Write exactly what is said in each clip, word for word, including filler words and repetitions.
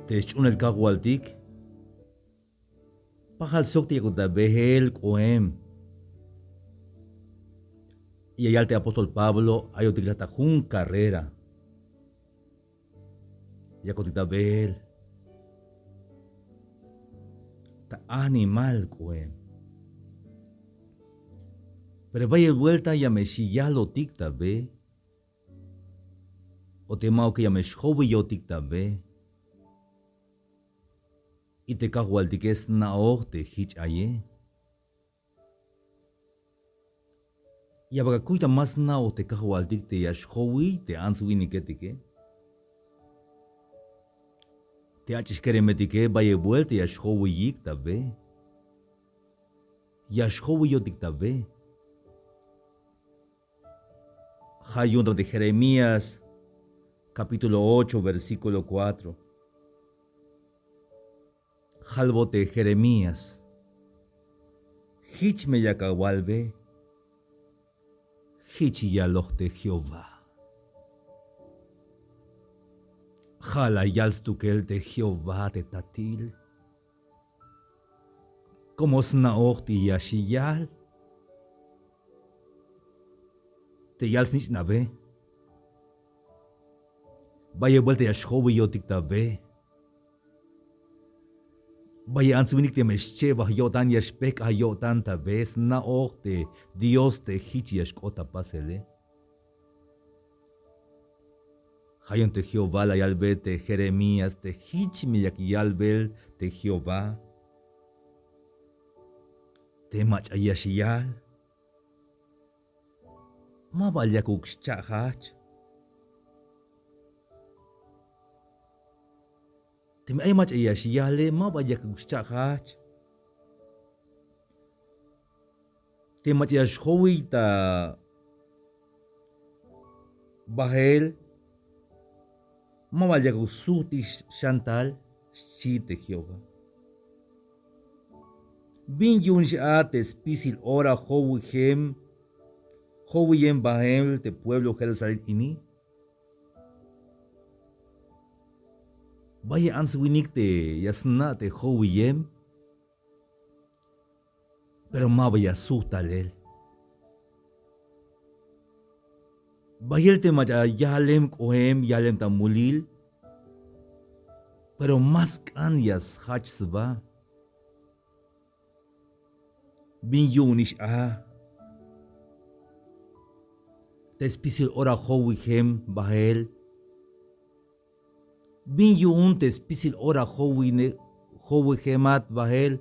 Te sch'uunel Kajwaltik, pajal sok te yakuk ta beel k'oem. Ya yal te apóstol Pablo, ayotik la ta jun carrera. Yakotik ta beel, ta animal k'oem. Pero bayel buelta ya me xyalotik ta be, o te ma'uke ya me xjowiyotik ta be. Y te Kajwaltike sna'oj te jich aye. Ya bal akuy ta ma sna'oj te Kajwaltik te ya xjowiy te ants winiketike. Te ach'ix keremetike bayel buelta ya xjowiyik ta be. Ya xjowiyotik ta be. Ja' yu'un ta Jeremías capítulo ocho, versículo cuatro. Jalbot te Jeremías: Jich me yak awalbe, jich yaloj te Jehová. Ja' la yal stukel te Jehová te Tatil. Como sna'oj te ya xyal, te yal snich'nabe. Bayel buelta ya xjowiyotik ta be. Bayel ants winik teme xchebaj yo'tan, ya xpejk'aj yo'tan ta be, sna'oj te Dios te jich ya xk'ot ta pasele. Ja' yu'un te Jehová la yalbe te Jeremías te jich me yak yalbel te Jehová. Te mach'a ya xyal, ma bal yakuk xcha'jajch. Teme ay mach'a ya xyale, ma bal yakuk xcha'jajch. Te mach'a ya xjowiy ta bael, ma bal yakuk sujtix xan tal, xchi te Jehová. Bin yu'unix a te spisil ora jowijem, jowiyem bael te pueblo Jerusalén ini. Bayel ants winik te ya sna' te jowiyem, pero ma ba ya sujt talel. Bayel te mach'a yalem k'oem, yalem ta mulil, pero ma sk'an ya sjach sba. Bin yu'unix a te spisil ora jowijem bael. Bin yu'un te spisil ora jowine, jowijemat bael.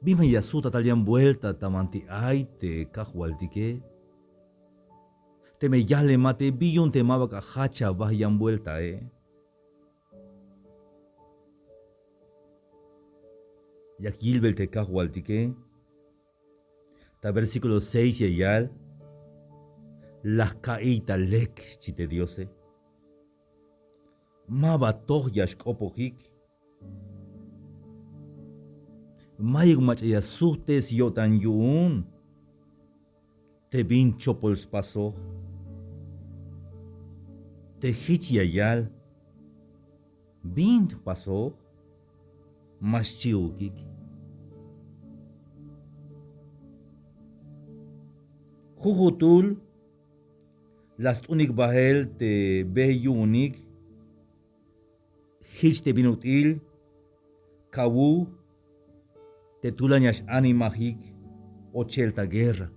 Bin ma ya sujt tal yan buelta ta banti ay te Kajwaltike. Teme yalemate, bin yu'un te ma ba ka jach aba yan bueltae. Yak yilbel te Kajwaltike. Ta versículo seis ya yal: La jka'iy ta lek, xchi te Diose. Ma ba toj ya xk'opojik. Mayuk mach'a ya sujtes yo'tan yu'un te bin chopol spasoj. Te jich ya yal: Bin jpasoj, ma xchi'ukik. Jujutul la st'unik bael te be yu'unik. Jich te bin ut'il kawuj te tulan ya x-animajik ochel ta guerra.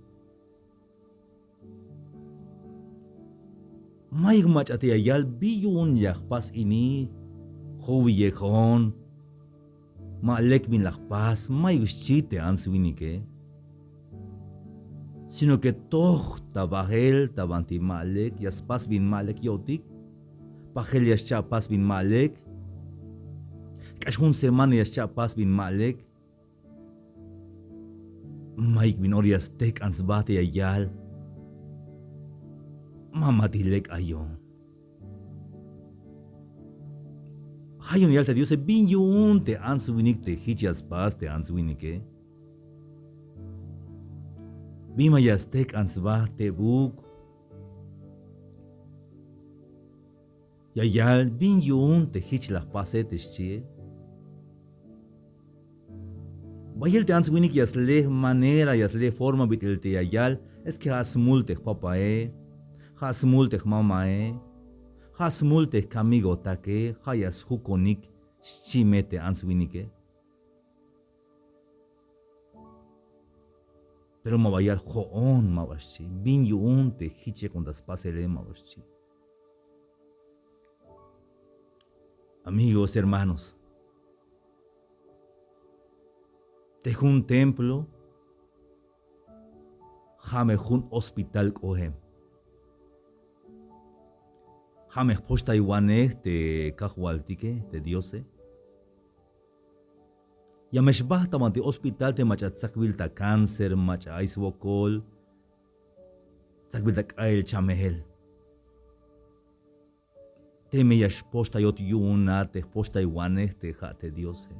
Mayuk mach'a te ya yal: Bin yu'un ya jpas ini, jowiyejon, ma lek bin la jpas. Mayuk xchi te ants winike. Sino que toj ta bael ta banti ma lek, ya spas bin ma lek yo'tik. Pajel ya xcha' pas bin ma lek. K'ax jun semana ya xcha' pas bin ma lek. Mayuk bin ora ya stejk'an sba te ya yal: Ma, ma ti lek ayon. Ja' yu'un yal te Diose: Bin yu'un te ants winik te jich ya spas te ants winike? Bin ma ya stejk'an sba tebuk? Ya yal: ¿Bin yu'un te jich la jpase? te xchie. Bayel te ants winik ya sle manera, ya sle forma bit'il te ya yal: Es que ja' smul te jpapae, ja' smul te jmamae, ja' smul te jkamigotake, ja' ya sjukonik, xchi me te ants winike. Pero ma ba yal jo'on, ma ba xchi. ¿Bin yu'un te jich yakon ta spasele? Ma ba xchi. Amigos, hermanos, te jun templo ja' me jun hospital k'oem. Ja' me jpoxtaywanej te Kajwaltike, te Diose. Ya me xbajt ta banti hospital te mach'a tsakbil ta cáncer, mach'a ay swokol, tsakbil ta k'a'el chamejel. Teme ya xpoxtayot yu'un a te jpoxtaywanej te ja' te Diose.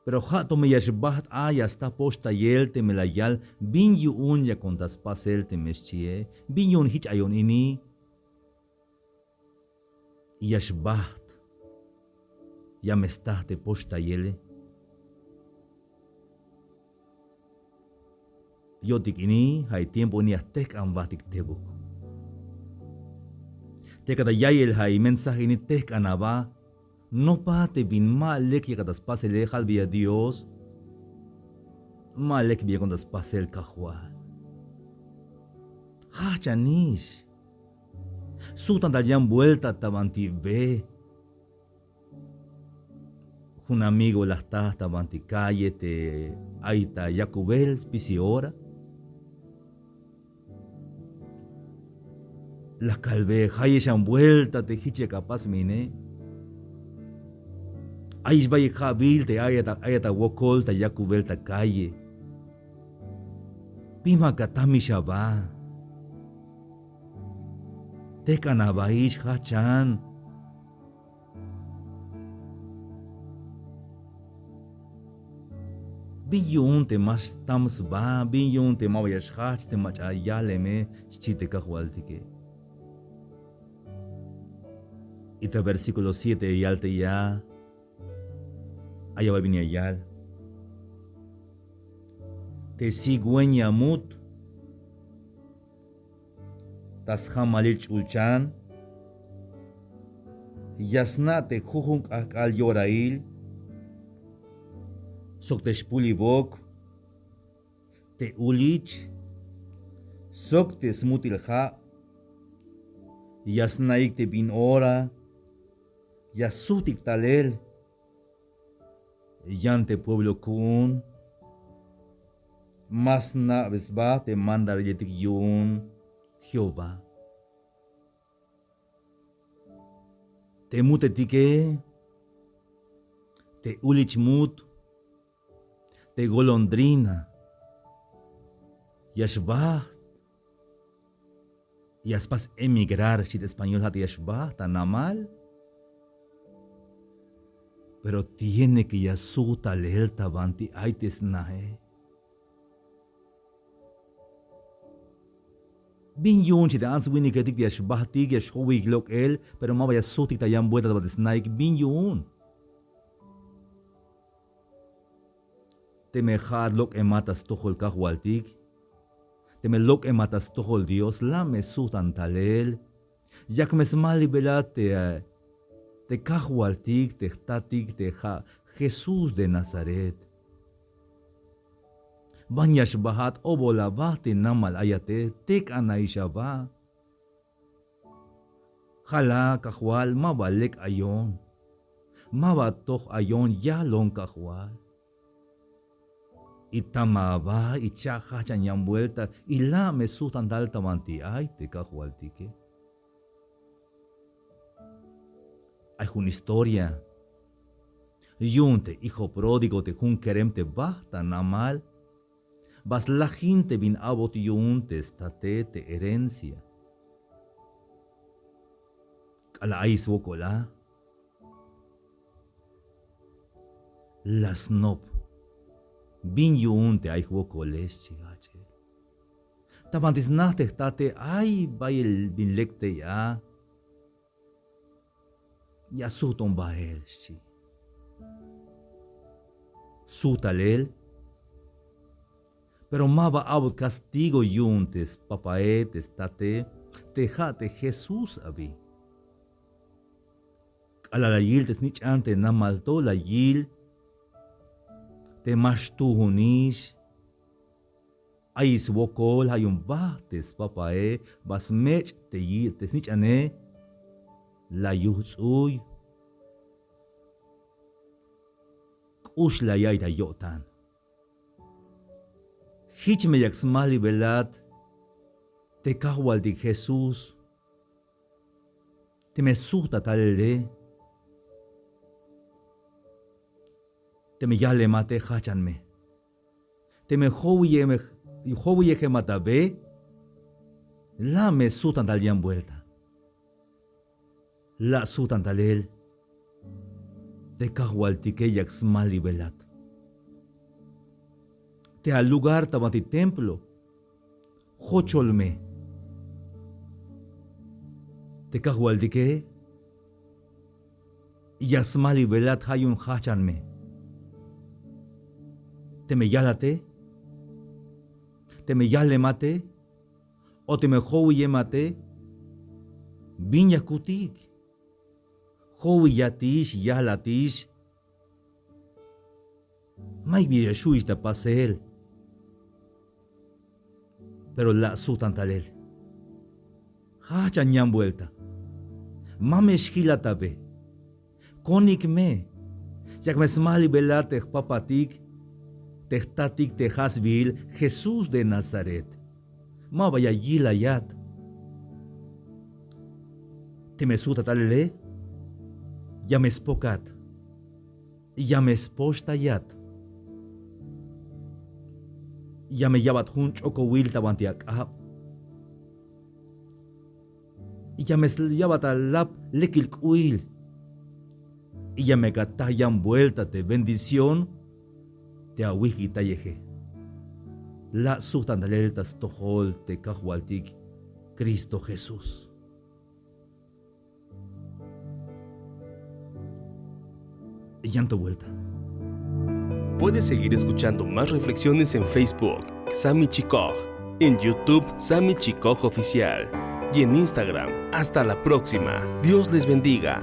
Pero ja' to me ya xbajt a, ya sta poxtayel, teme la yal: ¿Bin yu'un yakon ta spasel? teme xchie. ¿Bin yu'un jich ayon ini? Y ya xbajt, ya me sta te poxtayele. Yo'tik ini, ja' i tiempo ini ya jtejk'an jbajtik tebuk. Te yakat ta ya'iyel ja' i mensaje ini, tejk'an aba. Nopa te bin ma lek yakat ta spasele, jalbeya Dios, ma lek bin yakon ta spasel Kajwal. Jajchanix. Sujtan tal yan vuelta ta banti be. Jun amigo la jta ta banti calle te ay ta yakubel spisil ora. La kalbe: Jayexan vuelta te jich yak apas me ine. Ayix bayel ja'bil te ayat a, ayat awokol ta yakubel ta calle. Pimak atamix aba. Tejk'an abaix, jajchan. ¿Bin yu'un te ma stam sba? ¿Bin yu'un te ma ba ya xjajch te mach'a yaleme? xchi te Kajwaltike. Y ta versículo siete ya yal te ya, ay aba bin ya yal: Te cigüeña mut ta sjamalil ch'ulchan ya sna' te jujun k'ajk'al yorail sok te xpulibok, te ulich sok te smutil ja'. Ya sna'ik te bin ora ya sujtik talel. Yan te pueblo ku'un ma sna'be sba te mandariletik yu'un Jehová. Te mutetike, te ulich mut, te golondrina, ya xbajt, ya spas emigrar, xchi te español, ja' te ya xbajt ta namal. Pero tiene que ya sujt talel ta banti ay te snae. ¿Bin yu'un? xchi te ants winiketik te ya xbajtik, ya xjowik lok'el, pero ma ba ya sujtik ta yan vuelta ta banti snaik. ¿Bin yu'un? Teme ja'at lok'emat ta stojol Kajwaltik, teme lok'emat ta stojol Dios, la' me sujtan talel. Yak me smalibelat te, te Kajwaltik, te jtatik, te ja' Jesús de Nazaret. Ban ya xbajat, obol aba te namal ayate, tek'anaix aba. Jala, Kajwal, ma ba lek ayon, ma ba toj ayon, yalon Kajwal. Y tama aba, y cha' jajchan yan vuelta, y la' me sujtan tal ta banti ay te Kajwaltike. Ay jun historia yu'un te hijo pródigo, te jun kerem te bajt ta namal. Ba slajin te bin a'bot yu'un te state, te herencia. K'alal ay swokol a, la snop: ¿Bin yu'un te ay jwokole? xchi jajchel. Ta banti sna te jtate, ay bayel bin lek tey a. Ya sujton bael, xchi. Sujt talel. Pero ma ba a'bot castigo yu'un te spapae, te state, te ja' te Jesús abi. K'alal la yil te snich'an te namal to, la yil te ma xtuunix. Ay swokol, ja' yu'un bajt te spapae, ba smech' te yi-, te snich'ane, la yujts'uy. K'ux la ya'iy ta yo'tan. Jich me yak smajlibelat te Kajwaltik Jesús. Teme sujtat talele, teme yajlemate, jajchan me. Teme jowiyeme-, jowiyejemat a be, la' me sujtan tal yan buelta. La' sujtan talel te Kajwaltike yak smajlibelat. Te a lugar ta banti templo, jochol me. Te Kajwaltike ya smajlibelat, ja' yu'un jajchan me. Teme yalate, teme yajlemate, o teme jowiyemate, bin ya kutik. Jowiyatix, yalatix. Mayuk bi ya xju'ix ta pasel. Pero la' sujtan talel. Jajchan yan buelta. Ma me xjilat a be. Konik me. Yak me smajlibelat te jpapatik, te jtatik, te ja' sbiil Jesús de Nazaret. Ma ba ya yilayat. Teme sujtat talele, ya me spokat. Ya me spoxtayat. Ya me ya'bat jun ch'okowil ta banti ak'ab. Ya me s-, ya'bat alap lekil k'u'il. Ya me ka taj yan buelta te bendición te awijk'itayeje. La' sujtan talel ta stojol te Kajwaltik Cristo Jesús. Yan to buelta. Puedes seguir escuchando más reflexiones en Facebook, Sami Chikoj, en YouTube, Sami Chikoj Oficial, y en Instagram. Hasta la próxima. Dios les bendiga.